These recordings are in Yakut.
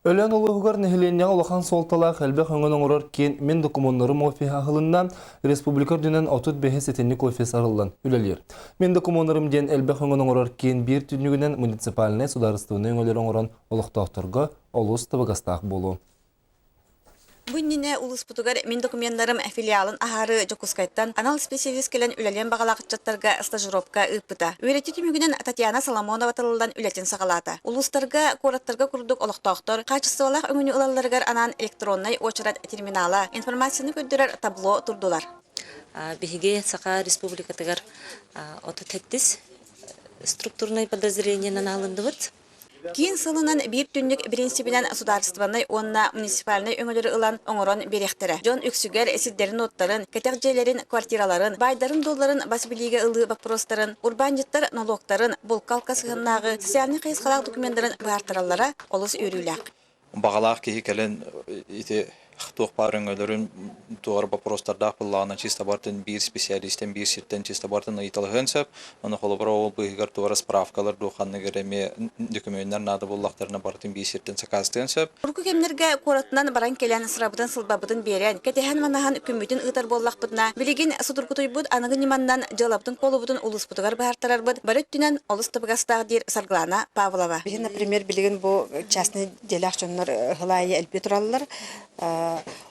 Өлөөн улууһугар нэһилиэнньэҕэ улахан суолталаах элбэх өҥөнү оҥорор киин Мин докумуоннарым офиһа аһылынна. Республика үрдүнэн 35 итинник офис арыллан үлэлиир. Мин докумуоннарым диэн элбэх өҥөнү оҥорор киин биир түннүгүнэн муниципальнай судаарыстыбаннай өҥөлөрү оҥорон олохтоохторго олус табыгастаах буолуо. Бу иннинэ улууспутугар мин докуменнарым филиалын аһаары Дьокуускайтан анал специалист кэлэн үлэлиэн баҕалаах ыччаттарга стажировка ыыппыта. Үөрэтии түмүгүнэн Татьяна Соломонова талыллан үлэтин саҕалаата. Улуустарга, куораттарга курдук олохтоохтор хаачыстыбалаах өҥөнү ылалларыгар анаан электроннай уочарат терминала, информацияны көрдөрөр табло турдулар. Биһиги Саха Республикатыгар 37 структурнай подразделениенан аһылынныбыт. Киин сылынан биир түннүк бириинсибинэн судаарыстыбаннай уонна муниципальнай өҥөлөрү ылан оҥорон биэриэхтэрэ. Дьон үксүгэр сирдэрин-уоттарын, кэтэх дьиэлэрин, квартираларын, баайдарын-дуолларын бас билиигэ ылыы боппуруостарын, урбаанньыттар нолуоктарын, булка-алка сыһыаннааҕы социальнай хайысхалаах докуменнарын быһаартараллара олус үөрүүлээх. Баҕалаах киһи кэлэн ити туох баар өҥөлөрүн туох боппуруостардаах буоллаҕына чисто бартын биир специалистен биир сиртэн чисто бартын ыйыталаһыан сөп. Ону холобура ол быыһыгар туора справкалар дуу ханнык эрэ эмиэ докумуоннар наада буоллахтарына барытын биир сиртэн сакаастыан сөп. Урукку кэмнэргэ куоратынан баран кэлэн сырабытын-сылбабытын биэрэн, кэтэһэн-манаһан күммүтүн ыытар буоллахпытына, билигин судургутуйбут аныгы ньыманнан дьыалабытын-куолубутун улууспутугар быһаартарарбыт бары өттүнэн олус табыгастаах диир Саргылана Павлова. Биһи, например, билигин бу частный дьиэлээх дьоннор ыһылаайы элбии тураллар.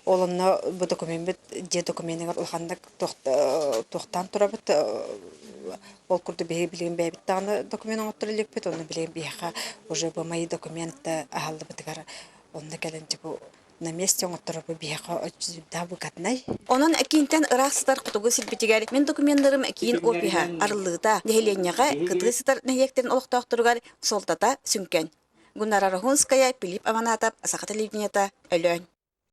Ол онно бу докумеммит дьиэ докуменыгар улаханнык туохтаан турабыт. Ол курдук биһиги билигин бэйэбит даҕаны документ оҥотторо иликпит, онно билигин биһиэхэ уже бу мои документы аһаллыбытыгар онно кэлэн бу на месте оҥотторорбут биһиэхэ да выгоднай. Онон киинтэн ыраах сытар хотугу сирбитигэр мин докуменнарым киин офиһа арыллыыта нэһилиэнньэҕэ кытыы сытар нэһилиэктэрин олохтоохторугар суолтата сүҥкэн. Гуннара Рахунская, Пилип Аманатов, Саха телевидениета, Өлөөн.